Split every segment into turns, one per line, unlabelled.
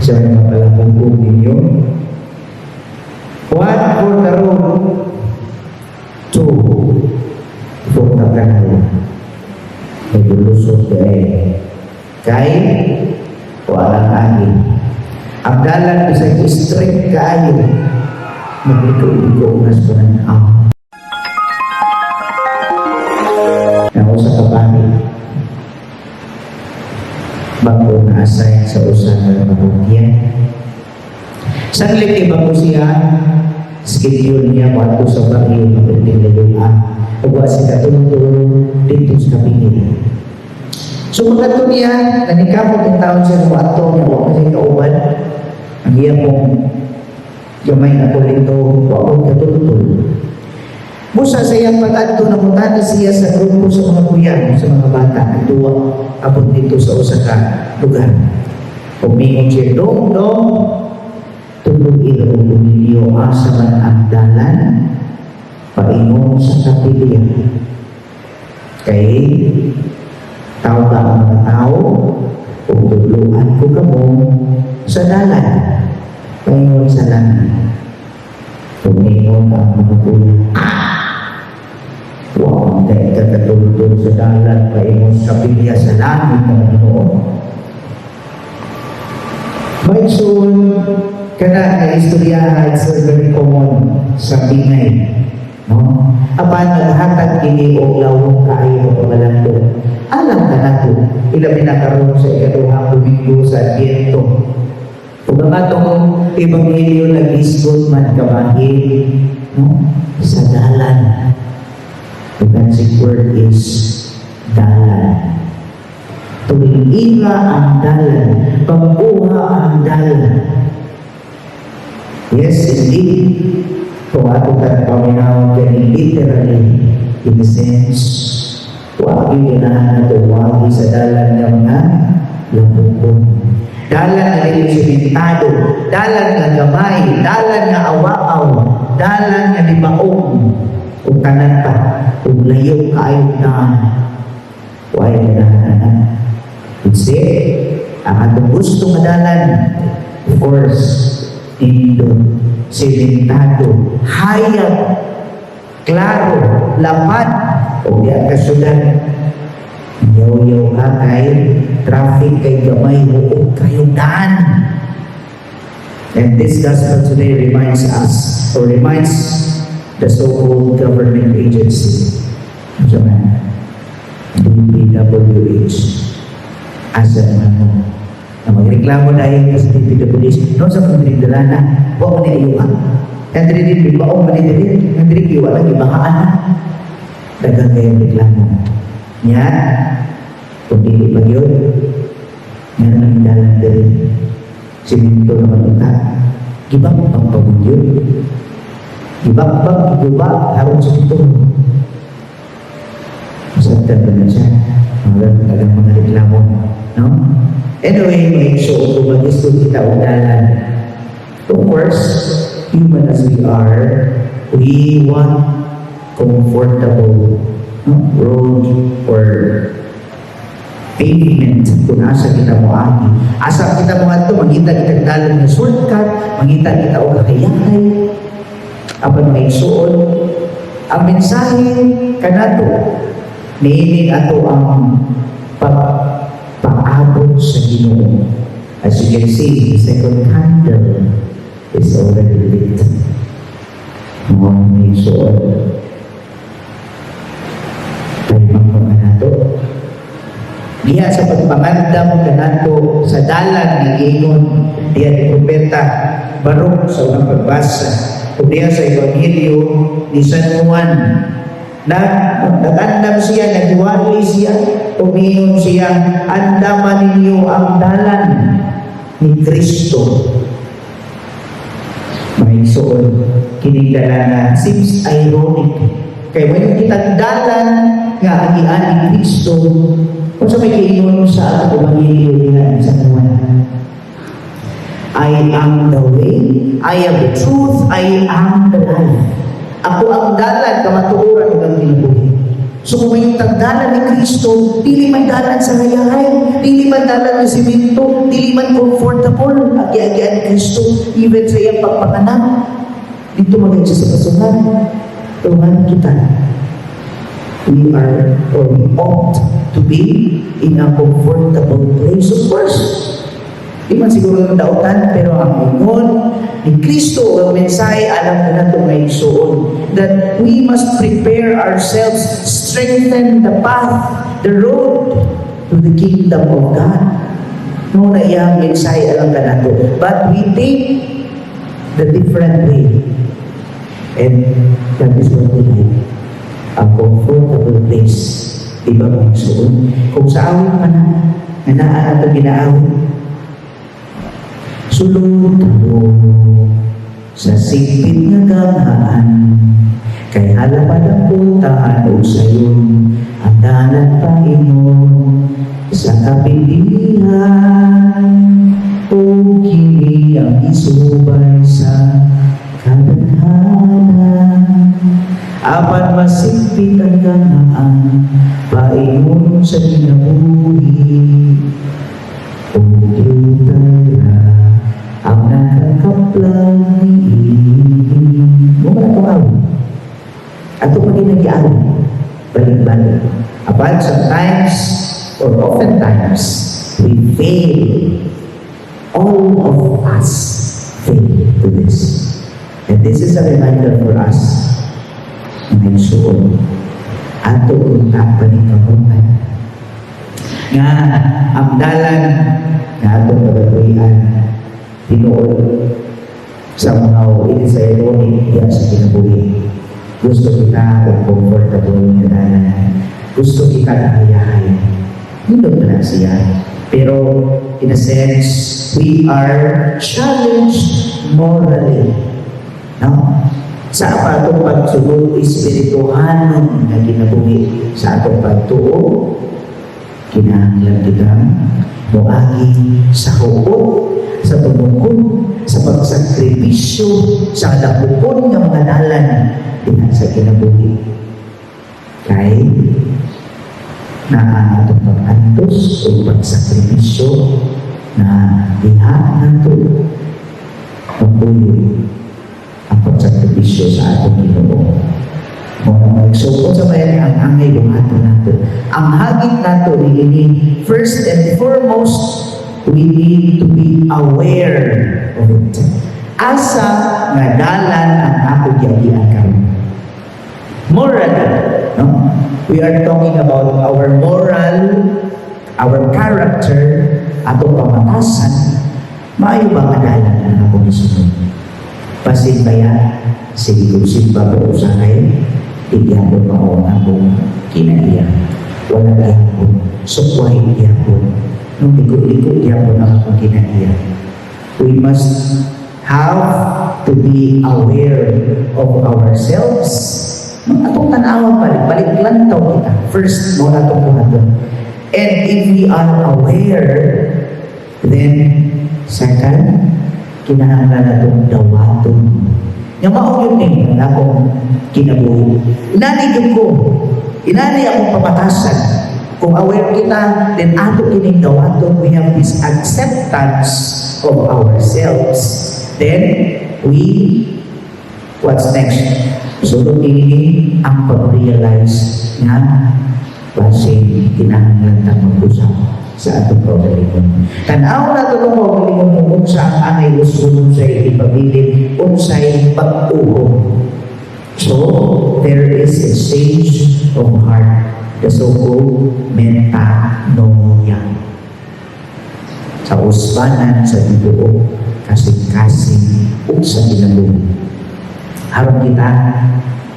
Sa mga palahubog ninyo. One for the road, two for the canal. Medyo lusot kay kay walang agi. Ang dalan bisag straight kaayo, magliko-liko nas pa ng aw. Ako sa kapatid, bago na-assign sa usa ka parokya. Sanlit kay bago siya, schedule niya mo sa baryo mapinting layuan. Ug wa siya katultol dito sa kapilya. So pagkadto niya, nanikapot ang taon siya mo ato niya, wa kasi kauban. Ang iya mong gamay na kulito, wa ko katultol. Busa sa iyang pag-adto, nangutana siya sa grupo sa mga kuya, sa mga bata, nagduwa abot dito sa usa ka lugar. Umingon siya, "Dong, dong, tulog ilo ninyo asa man ang dalan paingon sa kapilya. Kay tawag ang mga tao, ug tudluan ko kamo sa dalan paingon sa langit." Tumingon ang mga kuya, "Wow, kay kakatultol sa dalan paingon sa kapilya, sa langit ng Ginoo." Mga igsoon, kana nga istoryaha, it's very common sa bingay. No? Apan naghatag kini og lawom kaayo nga pamalandong. Alam ka nato, ilabi na karon sa ikaduhang Domingo sa Adbyento. Ug ang atong ebanghelyo nag-isgot man kabahin, no, sa dalan. The magic word is dalan. Tuwing ang dalan, pag-uha ang dalan. Yes, indeed. Kung ato kang paminawag gani literally, in the sense, wagi ganahan nato wagi sa dalan nga mga lamukon. Dalan nga dili simentado, dalan nga gamay, dalan nga awa-aw, dalan nga libaong, ug tanan pa, ug layo kaayo daan. Way ganahan na. Instead, ang atong gusto nga dalan, of course, nindot, sementado, hayag, klaro, lapad, o diya ka syudad, yaw-yaw ka kay traffic kay gamay, huog kayong daan. And this gospel today reminds us, or reminds the so-called government agency, ano man, DPWH, asa naman mo, na magreklamo dahil ka sa DPWH, no sa mga dala na, huwag mo ni ayuha. Yan diri din, baong man diri, yan diri, wala gibahaan na. Daghang kayong reklamo. Nya, kung dili pa yun, yan ang dalan diri. Simento naman uta. Gibakbak pa mo yun. Gibakbak, giguba, harong sa ito. Masagdan pa na siya. Mga dagang mga reklamo. No? Anyway, mga igsoon, kung mag-gusto kita og dalan. Of course, human as we are, we want comfortable, no, road or pavement kung asa kita mo agi. Asa kita mo adto, mangita kita dalan nga shortcut, mangita kita og hayahay. Apan mga igsoon, ang mensahe kanato niini ato ang pagpaabot sa Ginoo. As you can see, the second candle is already lit. Mga igsoon, tayo mga nato. Diha sa pagpangandam kanato sa dalan ni giingon diha ni Propeta Baruk sa unang pagbasa ug diha sa Ebanghelyo ni San Juan na nagandam siya, nagwali siya, umiingon siya, "Andaman ninyo ang dalan ni Kristo." Mga igsoon, kining dalan seems ironic. Kay when kitang dalan nga agian ni Kristo, kung sa may giingon sa atong Ebanghelyo diha ni San Juan, "I am the way, I am the truth, I am the life." Ako ang dalan, kamatuoran ug ang kinabuhi. So kung may dalan ni Kristo, dili man dalan sa hayahay, dili man dalan ng simento, dili man comfortable ang giagian ni Kristo even sa iyang pagpanganak. Dito magay siya sa kasungan. Tungan kita. We are or we ought to be in a comfortable place. Of course, di man siguro ng dautan, pero ang ingon ni Kristo, ang mensahe, alam na nato may igsuon, that we must prepare ourselves, strengthen the path, the road to the kingdom of God. No na iyang mensahe alam ka nato. But we take the different way. And that is what we like. A comfortable place. Di ba, mga igsuon? Kung sa awit pa na, nga naa nato ginaawit, "Sulod mo sa sigpit nga ganghaan, kay halapad ang pultahan ug sayon ang dalan paingon sa kapildihan, ug kini ang isubay sa kadaghanan. Apan masigpit ang ganghaan paingon sa kinabuhi, ug diutay ra ang nakakaplag niini." Mo man atong awit. Ato pa ginagiawit. Balik-balik. Apan sometimes or oftentimes we fail. All of us fail to this. And this is a reminder for us, mga igsuon. Ato unta paningkamutan nga ang dalan nga atong pagatuyan tinuod somehow it is ironic diya sa kinabuhi. Gusto kita og comfortable nga dalan. Gusto kita kahayahay. Nindot na siya. Pero in a sense, we are challenged morally. No? Sa atong pagsunod espirituhanon nga kinabuhi, sa atong pagtuo, kinahanglan kitang moagi sa huot, sa tumungkod, sa pagsakripisyo, sa dakupon nga mga dalan diha sa kinabuhi. Kay naa atong pag-antos o pagsakripisyo na diha nato mapuyo ang pagsakripisyo sa atong Ginoo. Mo na so kung sa bayan ang angay buhaton nato. Ang hagit nato niini, first and foremost, we need to be aware of it. Asa nga dalan ang ako giagian karon? Morally, no? We are talking about our moral, our character, atong pamatasan. Maayo ba nga dalan ang ako gisunod? Basin baya, sige kung simba ko usahay, di gyapon mao ang akong kinaiya. Wala gyapon, sukway gyapon, nung liko-liko gyapon ang akong kinaiya. We must have to be aware of ourselves. Nung atong tan-awan, balik, balik lantaw kita. First, mo na itong buhaton. And if we are aware, then second, kinahanglan natong dawaton. Nga mao yun ni ang akong kinabuhi. Inani gyud ko. Inani akong pamatasan. Kung aware kita, then ato kining dawaton, we have this acceptance of ourselves. Then, we, what's next? Sunod niini ang pag-realize nga basin kinahanglan ta mag-usap sa atong kaugalingon. Tan-aw na ito itong kaugalingon kung unsa ang angay usbon, unsay ipabilin, unsay pag-uho. So, there is a change of heart, the so-called metanoia. Sa usbanan sa tibuok kasing-kasing ug sa kinabuhi. Aron kita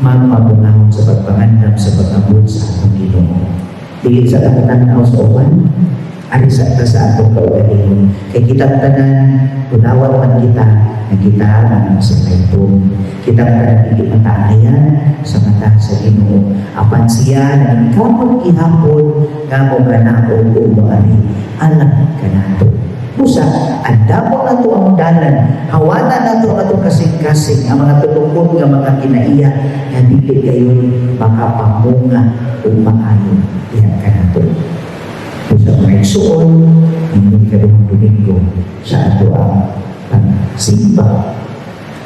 magpabungahon sa pagpangandam sa pag-abot sa atong Ginoo. Dili sa tan-aw sa uban, ari sa ta sa atong kaugalingon. Kay kitang tanan, unawat man kita, nga kita mga masalayton. Kitang tanan dili mataayan sa mata sa Ginoo. Apan siya naningkamot gihapon nga mo ganaog o moari alang kanato. Busa, andamo nato ang dalan, hawana nato ang atong kasing-kasing, ang mga tulungkot nga mga kinaiya, nga dili gayon makapamunga o maayo diha kanato. Busa, mga igsuon, hindi ka Domingo sa ato ang simba,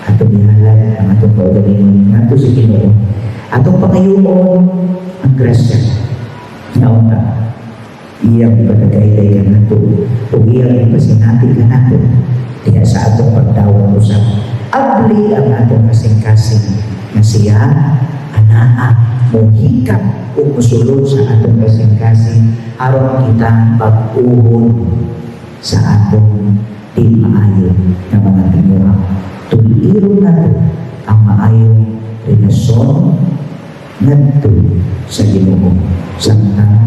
atong ihalad ang atong kaugalingon ngadto sa Ginoo. Atong pangayoon ang grasya nga unta iyang ipadagayday kanato o iyang ipasinati kanato diha sa atong pagdawat usab. Abli ang atong kasing-kasing nga siya anaa mohikap o mosulod sa atong kasing-kasing aron kita bag-uhon sa atong di maayo nga mga tinguha. Tuliron nato ang maayong relasyon ngadto sa Ginoo samtang